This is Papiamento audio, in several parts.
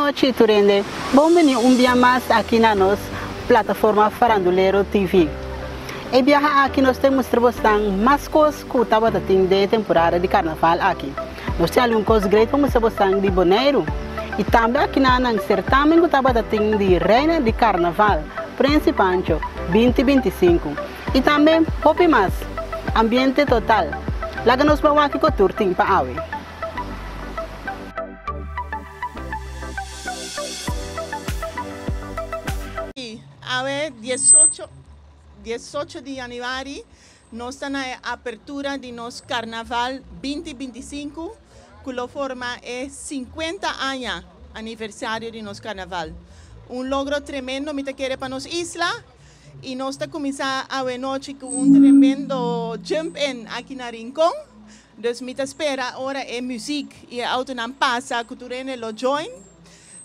nochi tur hende. Bon bini un dia mas aki na nos plataforma Farandulero TV. E biaha aki nos ta mustra mas cos cu tabata tin den temporada di carnaval aki. Nos tin algun cos great pa mustra di Boneiro. Y tambe aki na certamen cu tabata tin di Reina di Carnaval, Prince Pancho, 2025. Y tambe hopi mas, ambiente total. Laga nos bay wak kico tur tin pa awe. Awe 18 di januari, nos ta na apertura di nos Carnaval 2025, cu lo forma e 50 aña aniversario di nos Carnaval. Un logro tremendo, mi ta kere, pa nos isla, y nos ta cuminsa awe nochi cu un tremendo jump-in aki na Rincon. Dus mi ta spera ora e music y e autonan pasa, cu tur lo join.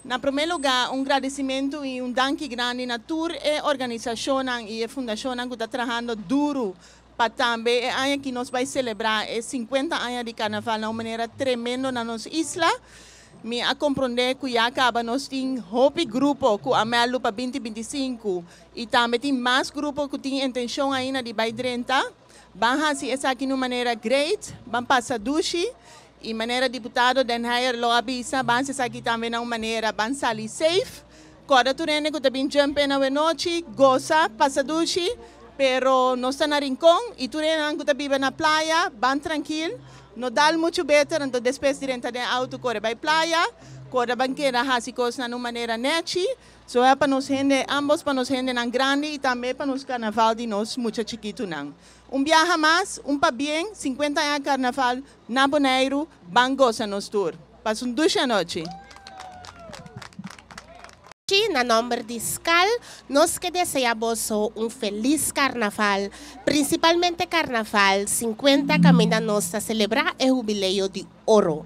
Na prome lugar, un gradicimento y un danki grandi na tur e organisacion y e fundacion cu ta trahando duro pa tambe e aña cu nos bay celebra e 50 aña di carnaval di un manera tremendo na nos isla. Mi a comprende cu ya caba nos tin hopi grupo cu a meld pa 2025 y tambe tin mas grupo cu tin intencion ainda di bay drenta. Ban haci esaki di un manera great, ban pasa dushi y manera diputado Den Heyer lo a bisa, ban haci tambe di un manera ban sali safe. Corda tur hende cu ta bin jump in awe nochi, goza, pasa dushi, pero nos ta na Rincon y tur hende cu ta biba na Playa, ban trankil, no dal mucho beter, anto despues drenta den auto core bay Playa, corda ban keda haci cos na un manera nechi, so e pa nos hende, ambos pa nos hendenan grandi y tambe pa nos carnaval di nos mucha chikitonan. Un biaha mas, un pabien, 50 aña carnaval na Boneiro, ban goza nos tur. Pasa un dushi anochi. Na nomber di SCAL, nos kier desea un feliz carnaval, principalmente Carnaval 50, caminda nos ta celebra e hubileo di oro.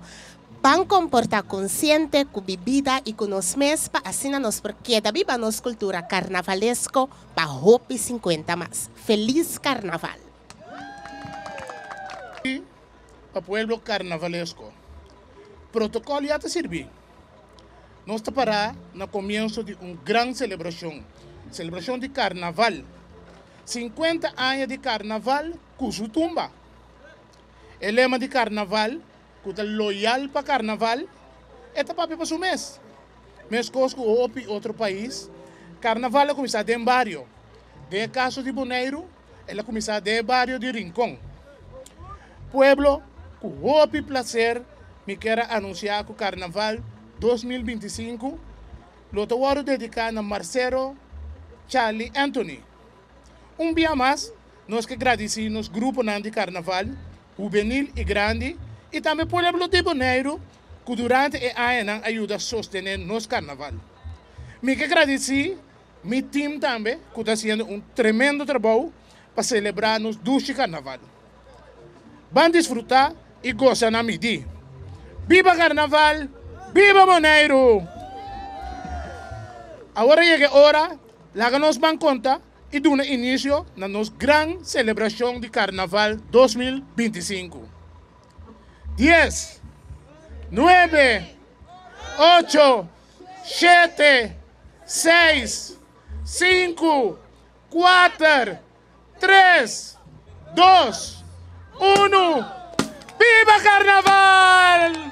Ban comporta consciente cu bida y cu nos mes pa asina nos por keda biba nos cultura carnavalesco pa hopi 50 mas. Feliz Carnaval! Pa pueblo carnavalesco. Protocolo ya ta sirbi. Nos ta para na comienso di un gran celebracion. Celebracion di Carnaval. 50 aña di Carnaval cu su tumba. E lema di Carnaval, cu ta loyal pa Carnaval, e ta papia pa su mes. Mescos cu otro pais, Carnaval a cuminsa den bario. Den caso di Boneiro, el a cuminsa den bario di Rincon. Pueblo, cu hopi placer, mi kier anuncia cu Carnaval 2025 lo ta dedica na Marcelo Charlie Anthony. Un dia mas, nos kier gradici nos grupo di Carnaval, juvenil y grandi, y tambe pueblo di Boneiro, cu durante e aña a yuda sostene nos Carnaval. Mi kier gradici mi team tambe, cu ta haciendo un tremendo trabou pa celebra nos dushi Carnaval. Ban disfruta y goza na midi. Biba Carnaval! Biba Boneiro! Awor a yega ora, laga nos ban conta y duna inicio na nos gran celebracion di Carnaval 2025. 10, 9, 8, 7, 6, 5, 4, 3, 2, 1. Biba Carnaval!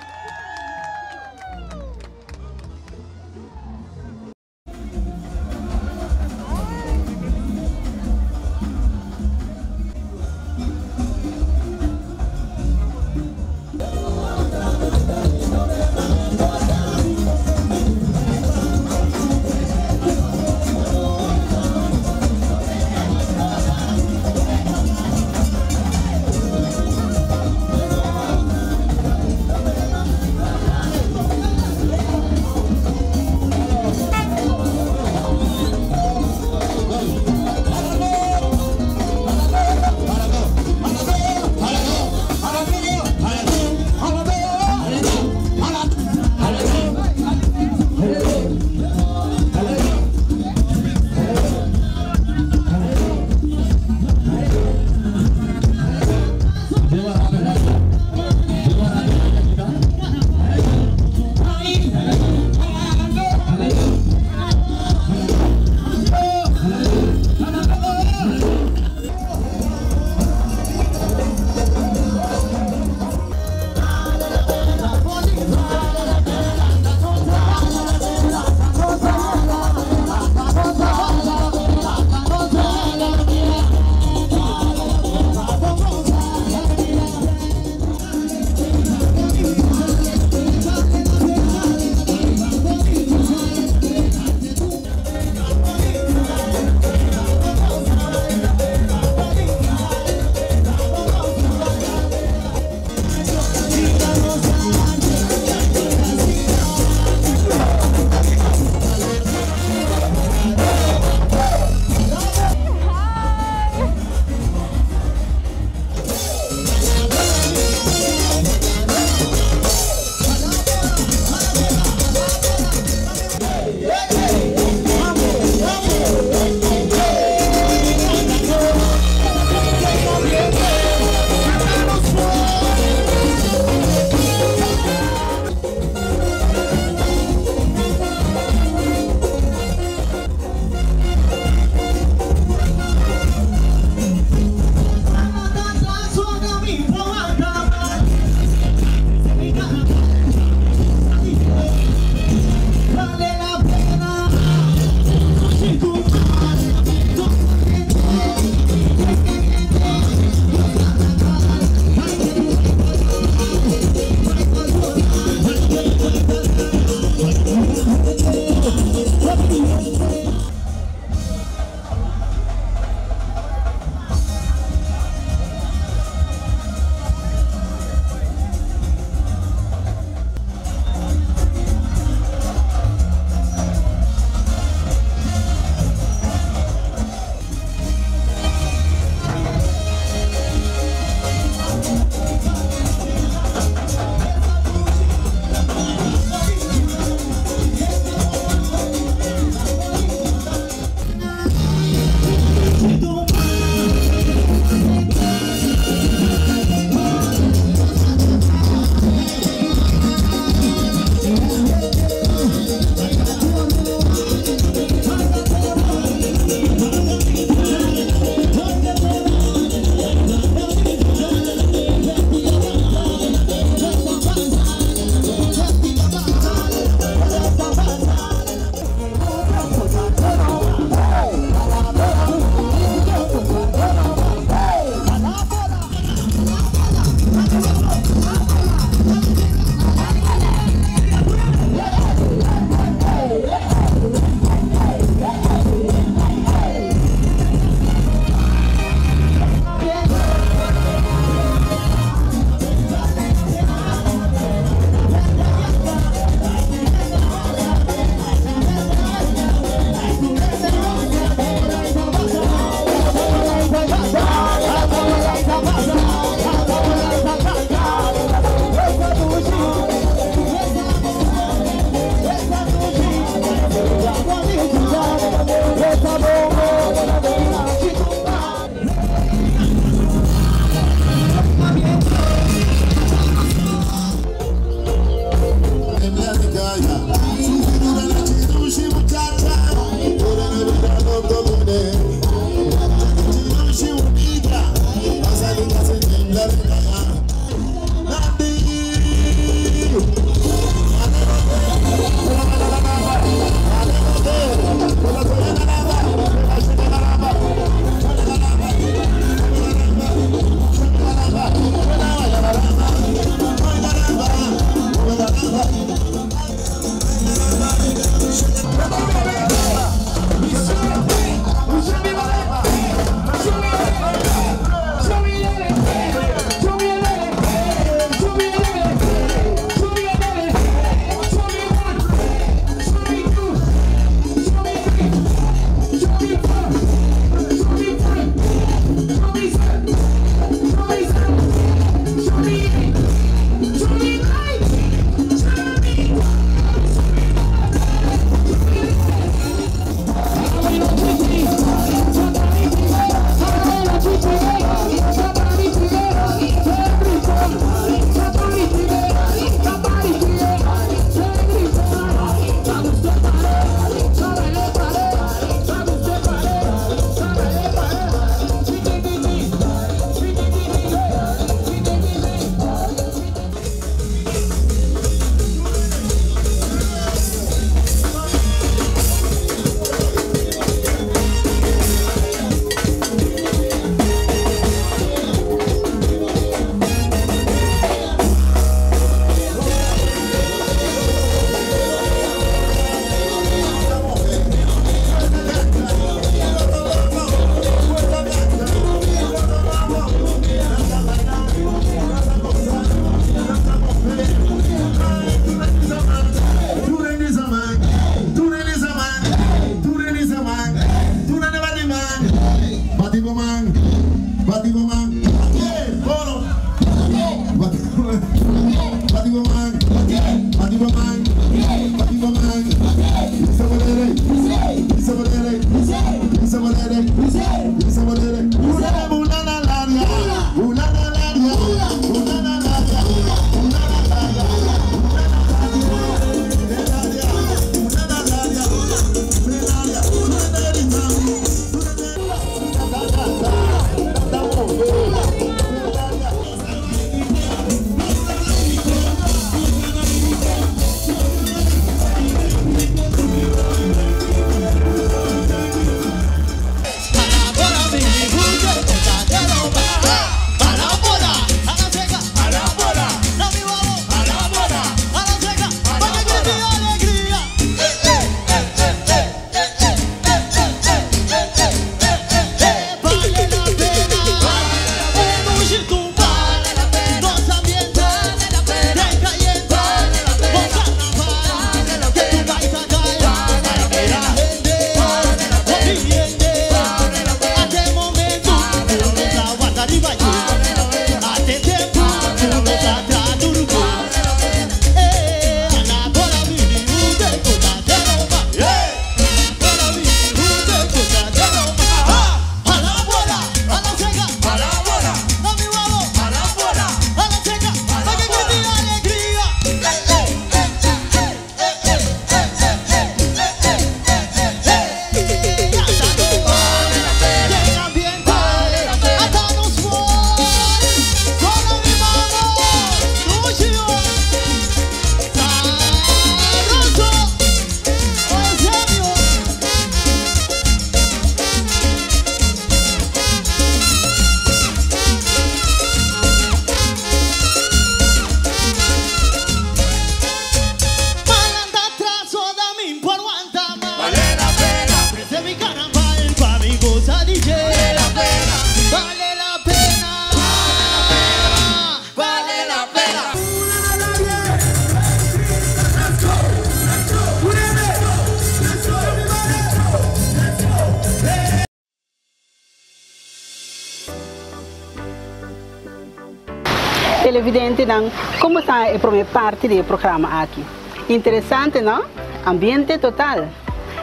Televidentenan, kon bo ta e promé parti di e programa aki? Interesante, no? Ambiente total!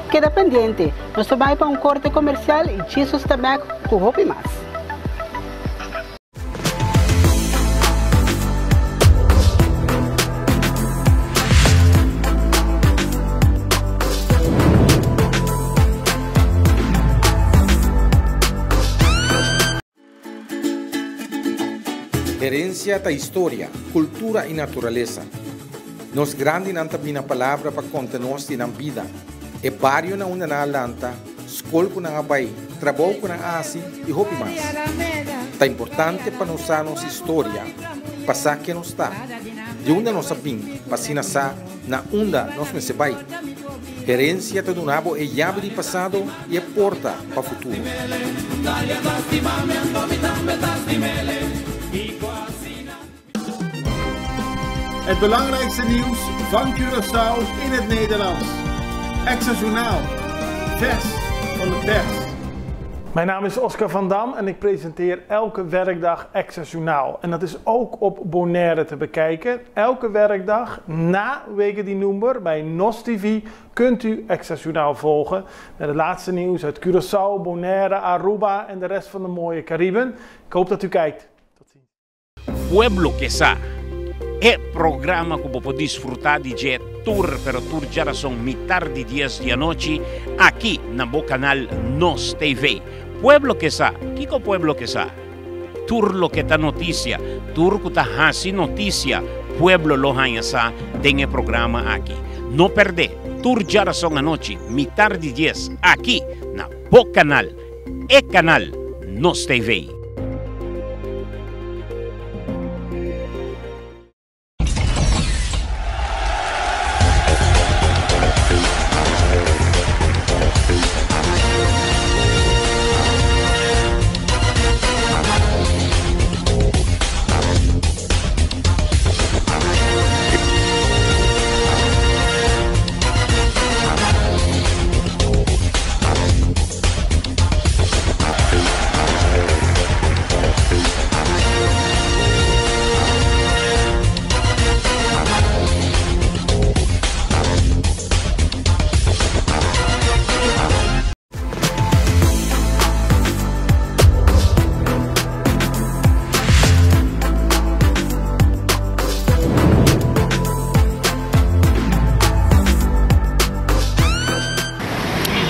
Keda pendiente, nos ta bai pa un korte komersial i Jesus ta bèk ku hopi mas. Herencia ta historia, cultura y naturalesa. Nos grandinan ta bina palabra pa conta nos di nan bida, e bario na unda nan a lanta, scol cu nan a bay, trabou cu nan a haci y hopi mas. Ta importante pa nos sa nos historia, pa sa ken nos ta, di unda nos a bin pa asina sa na unda nos mester bay. Herencia ta duna bo e yabi di pasado y e porta pa futuro. Het belangrijkste nieuws van Curaçao in het Nederlands. Extra Journaal. Vers van de pers. Mijn naam is Oscar van Dam en ik presenteer elke werkdag Extra Journaal. En dat is ook op Bonaire te bekijken. Elke werkdag na Wegen die Noember bij NOS TV kunt u Extra Journaal volgen. Met het laatste nieuws uit Curaçao, Bonaire, Aruba en de rest van de mooie Cariben. Ik hoop dat u kijkt. Tot ziens. Pueblo Ke Sa, e programa ku bo por disfrutá di dje tur pero tur djarason mitar di dies di anochi aki na bo kanal Nos TV. Pueblo Ke Sa, kiko Pueblo Ke Sa? Tur loke ta notisia, tur ku ta hasi notisia, pueblo lo haña sa den e programa aki. No pèrdè, tur djarason anochi mitar di dies aki na bo kanal, e kanal Nos TV.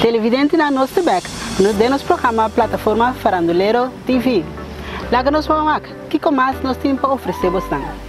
Televidentenan nos ta bek den nos programa Plataforma Farandulero TV. Laga nos wou wak kiko mas nos tin pa ofrece bosnan.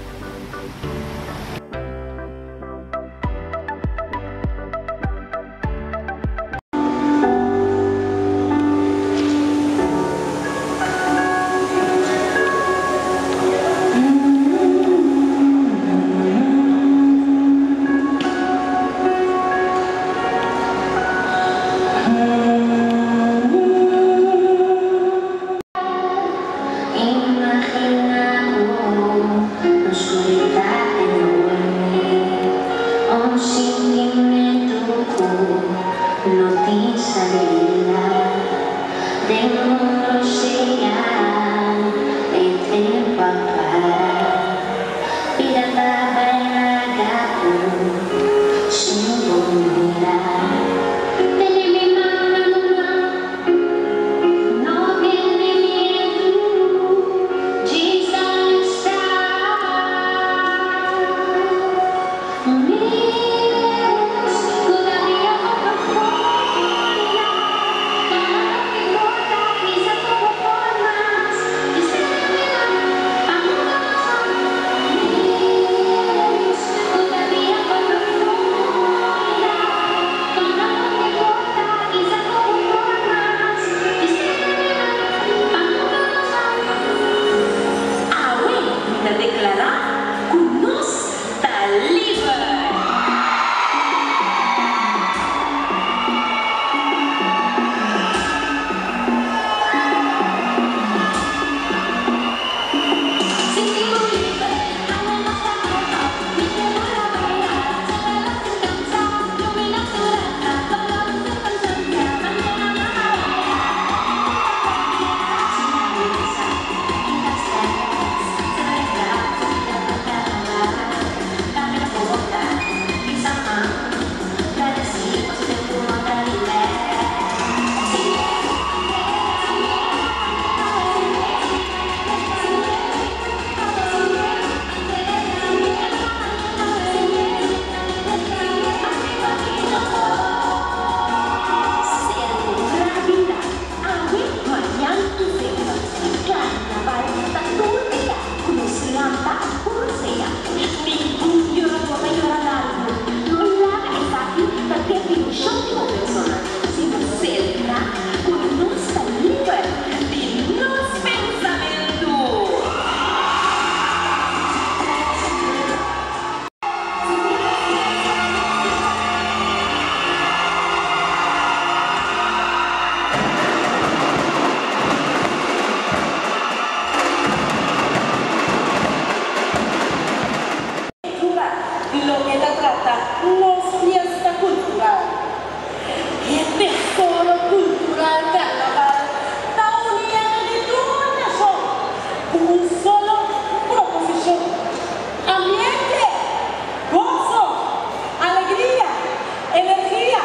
Di loke ta trata nos fiesta kultural. E tesoro kultural Karnaval ta uni hende di tur nashon ku un solo proposishon, ambiente, goso, alegria, energia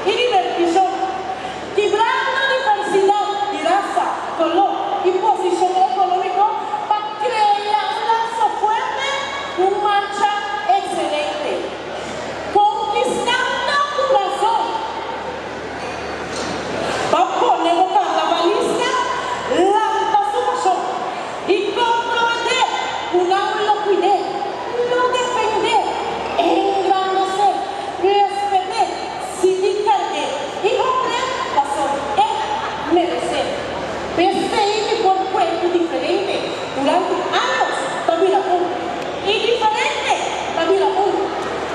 i dibertishon, kibrando diversidat di rasa, koló i posishon ekonómiko pa krea un laso fuerte ku un marcha ekselente. Konkistando kurason. Pa pone bo karnavalista lanta su pashon i komprometé ku nan lo kuid'é, lo defend'é, engrandes'é, respet'é, sigui karg'é i honr'é pasobra e meresé. P'esei mi por kuentu diferente durante años ta bira un i diferente ta bira un,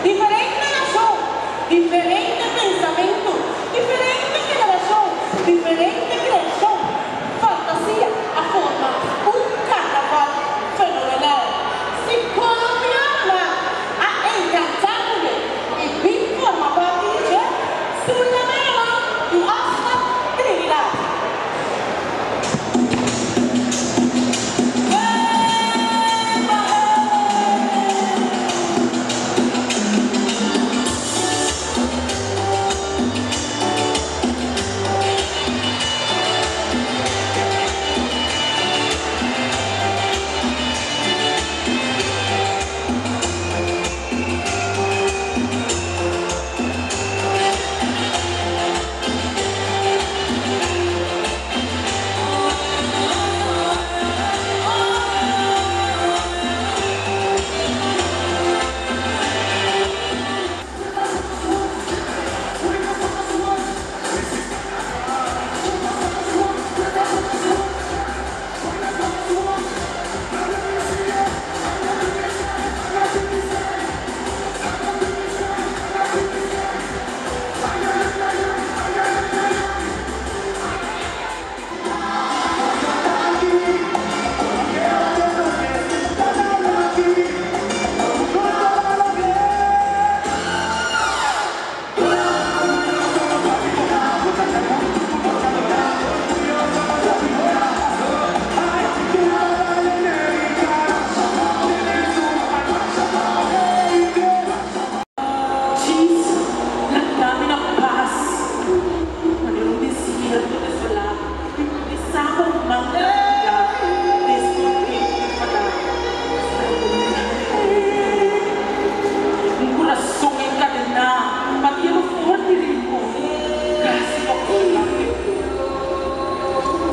diferente nashon, diferente pensamentu, diferente generashon, diferente kreashon, fantasia a forma un karnaval fenomenal. Si kolombianonan a enkantá kuné i bin forma parti di dje, surameranonan i asta Trinidad. Djis laga mi na pas, manera un desierto desolá, mi por bisa bo man ta kibra descontento i fadá. Un kurason enkadená, batiendo forte rincon, kasi pa kola perdé.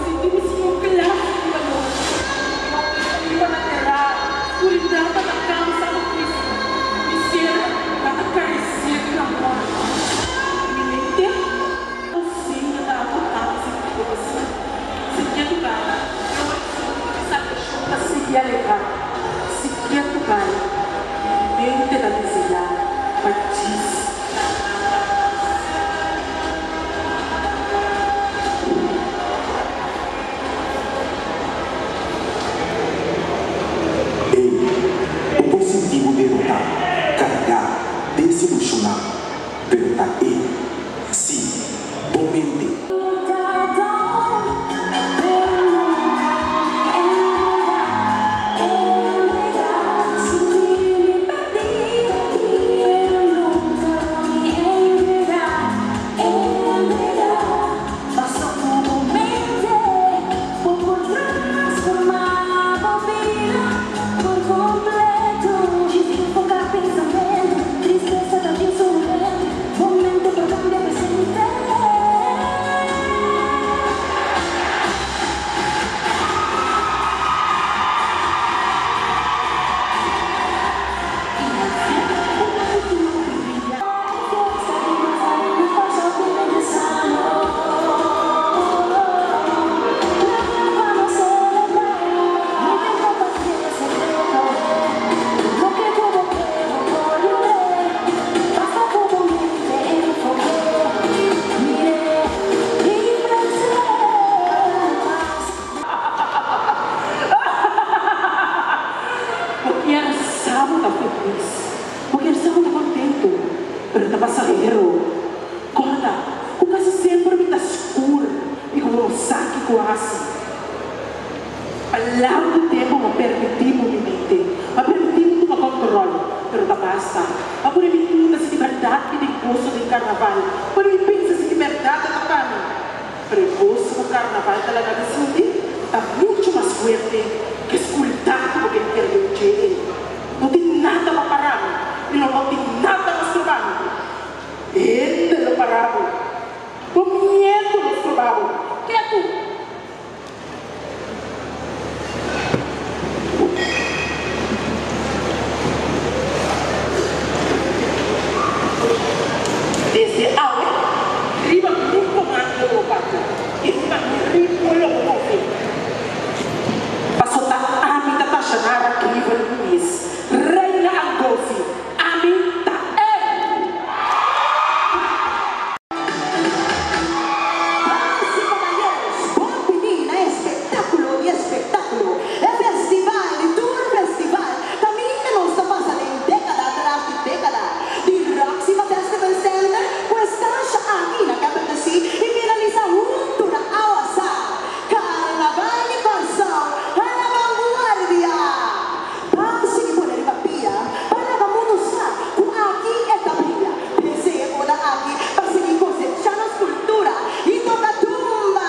Sinti mi sin un klas di balor, riba na tera, skuridat ta ta kansa bo Cristo. Mi ser ta ta carecer di amor. Mi mente ausencia ta agotá mi sentido vacío. Si ketu bai, e horizonte di salvacion ta sigui alehá. Si ketu bai, mi mente ta deseá pa djis ta anda mas. Ey, bo por sinti bo derotá, kargá, desilushoná, pero ta e, sí, bo mente. Bo kier sa bo ta felis. Bo kier sa ku ta kontentu, pero ta pasahero. Kòrda ku kasi semper mi ta skur i ku bo no sa kiko hasi. Pa largu tempu bo permití bo mi mente, bo a permití mi tuma kòntròl, pero ta basta. A pone mi duda si di bèrdat mi tin goso den karnaval, pone mi pensa si di bèrdat ta pa mi. Pero e goso ku karnaval ta laga mi sinti ta muchu mas fuerte ku e skuridat ku bo ken kere den dje ei. No tin nada pa para mi i lo no tin nada pa stroba mi. Hende lo para bo, bo miedu lo stroba bo. Ketu! Desde awe, riba mi komando lo papia i riba mi ritmo lo bo move. Paso ta ami ta Tashanara Cleaver Luis, Reina Angosi, ami ta e! Damas y caballeros, bon bini na espectáculo di espectáculo, e festival di tur festival, caminda nos ta pasa den década tras di década. Di Roxy pa Festival Center cu estancia aki na Capital C y finalisa hunto na Awasa. Carnaval di Corsou a la vanguardia! Ban sigui pone riba pia pa laga mundu sa cu aki e ta bria. P'esei e boda aki pa sigui kosechá nos kultura i toka tumba.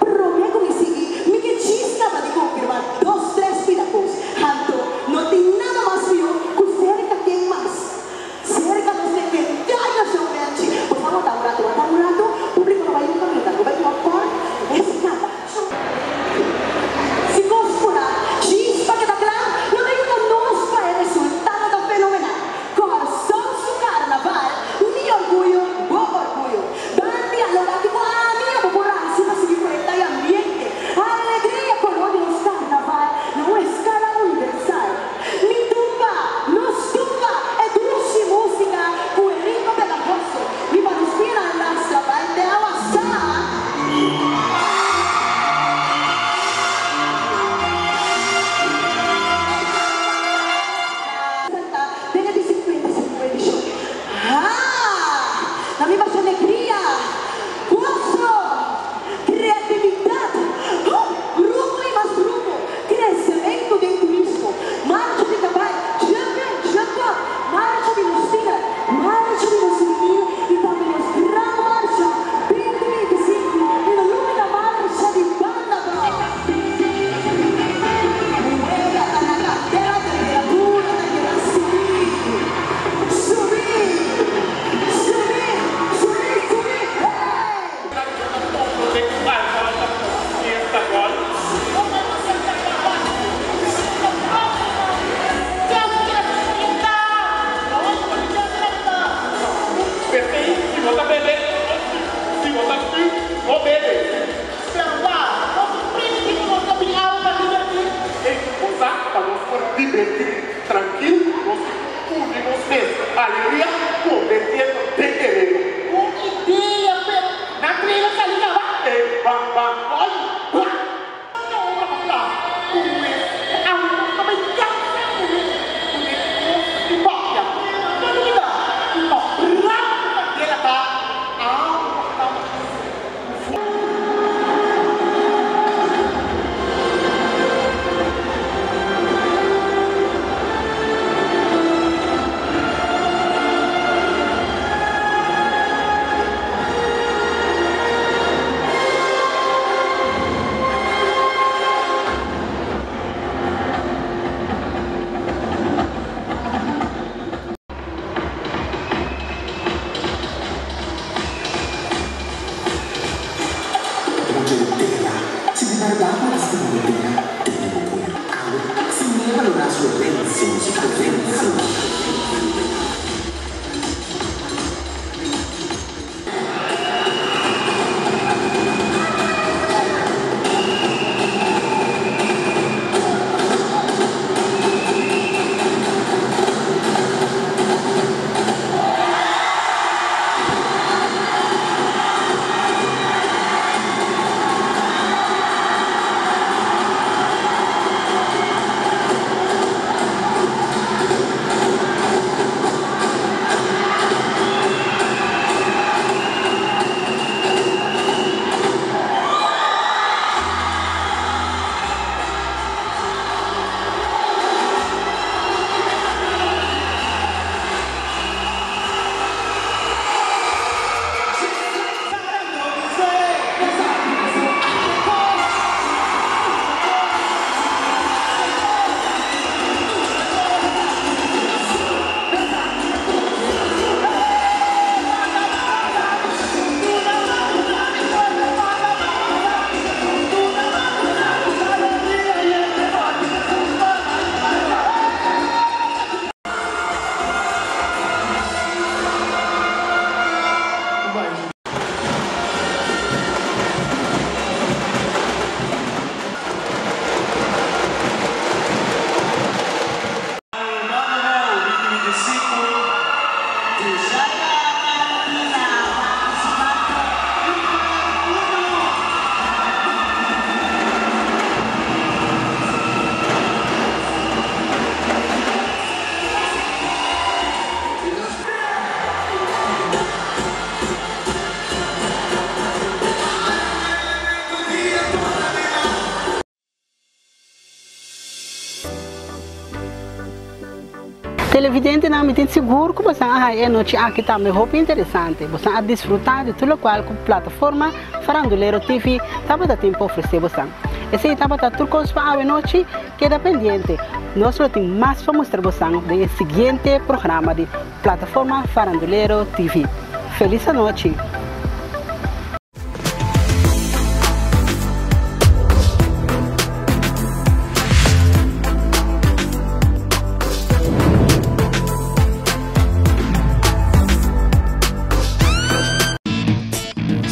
Promé ku mi sigui, mi ke djis kaba di konfirmá dos tres pida kos. Anto, no tin nada mas mihó ku serka ken mas. Serka nos legendario showmenchi. Bo sa wanta un ratu, wanta un ratu, públiko no bai un kaminda, no bai tuma kòrt, es nada. Si kos purá, djis pa keda kla, lo ta yuda nos pa e resultado ta fenomenal. Kòrsou su karnaval, mi orguyo, bo orguyo. Ban dialogá kiko ami a bo por hasi pa sigui proyektá e ambiente, alegria i e koló di nos karnaval na un eskala universal. Mi tumba, nos tumba, e dushi músika ku e ritmo pegahoso riba nos pianan lastra bai te awasá. Den e di 55 edishon. Haa! Na mi basha alegria, goso, kreatividat, huh! Grupo i mas grupo, kresementu den turismo, marcha di kabai, jump in, jump up, marcha di nos tiner, marcha di nos hubenil i tambe nos gran marcha 2025 i no lubida marcha di Banda Bou. Muela ta na candela, temperatura ta keda subi, subi, subi, subi, subi, hey! P'esei, si bo ta bebe, no sùp, si bo ta sùp, no bebe. Pero wak, nos no primintí ku nos ta bin awe pa dibertí. Ei, bo sa, pa nos por dibertí trankil, nos tin ku uni nos mes alegria konvertiendo den guerero. Un idea, pero nan trailer sali kaba. Ei, ban, ban, oi, wak! Ta obra pa kla ku mes awe nos ta bai kansa muhé ku den kos di papia. No lubidá ku pa brand ku kandela ta awa ta ku fu. Mucha di tera, si di bèrdat bo ta stima bo tera, tene bo kuer. Awe, siñ'é balorá su herensia musikal. Televidentenan, mi tin sigur ku boso a haña e anochi aki tambe hopi interesante. Boso a disfrutá di tur lokual ku plataforma Farandulero TV tabata tin pa ofresé boso. Esei tabata tur kos pa awe nochi. Keda pendiente, nos lo tin mas pa mustra boso den e siguiente programa di Plataforma Farandulero TV. Felis anochi!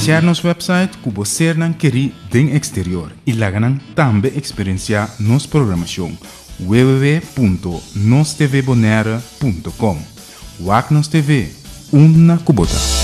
Share nos website ku bo sernan kerí den eksterior i laga nan tambe eksperensiá nos programashon www.nostvbonaire.com. Wak nos TV, unda ku bo ta.